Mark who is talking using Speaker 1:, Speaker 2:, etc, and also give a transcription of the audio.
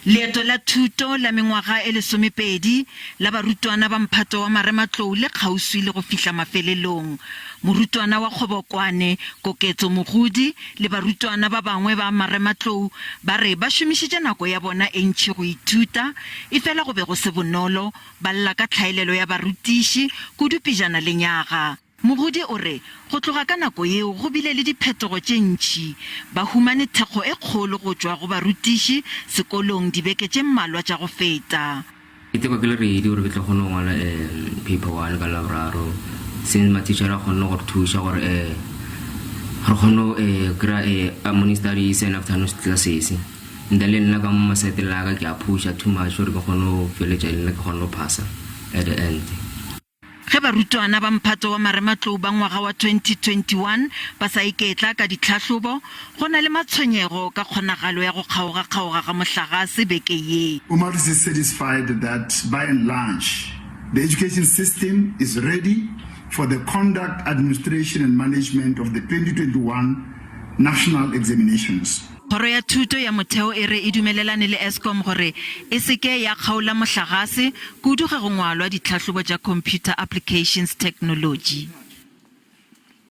Speaker 1: Leeto la thuto la mengwaga e lesomepedi la barutwana ba mphato wa marematlou le kgauswi le go fihla mafelelong. Morutwana wa Kgobokwane, Koketso Mogodi le barutwana ba bangwe ba marematlou ba re ba šomišitše nako ya bona e ntši go ithuta, efela go be go se bonolo, ba lla ka tlhaelelo ya barutiši, kudu pejana lenyaga. Mogodi o re go tloga ka nako yeo go bile le diphetogo tše ntši. Ba humane thekgo e kgolo go tšwa go barutiši sekolong dibeke tše mmalwa tša go feta.
Speaker 2: Ke tekwa ke le ready gore ke tlo kgone go ngwala paper one ka Laboraro since matitšhere a kgonne go re thuša gore re kgone go kry-a morning studies and afternoon classes. And then le nna ka mo saeteng la ka ke a pusha too much gore ke kgone go feletša le nna ke kgone go phasa at the end.
Speaker 1: Ge barutwana ba mphato wa marematlou ba ngwaga wa 2021 ba sa iketla ka ditlhahlobo, go na le matshwenyego ka kgonagalo ya go kgaogakgaoga ga mohlagase beke ye.
Speaker 3: UMatis is satisfied that by and large the education system is ready for the conduct, administration and management of the 2021 national examinations.
Speaker 1: Kgoro ya Thuto ya Motheo e re e dumelelane le Eskom gore e se ke ya kgaola mohlagase, kudu ge go ngwalwa ditlhahlobo tša Computer Applications Technology.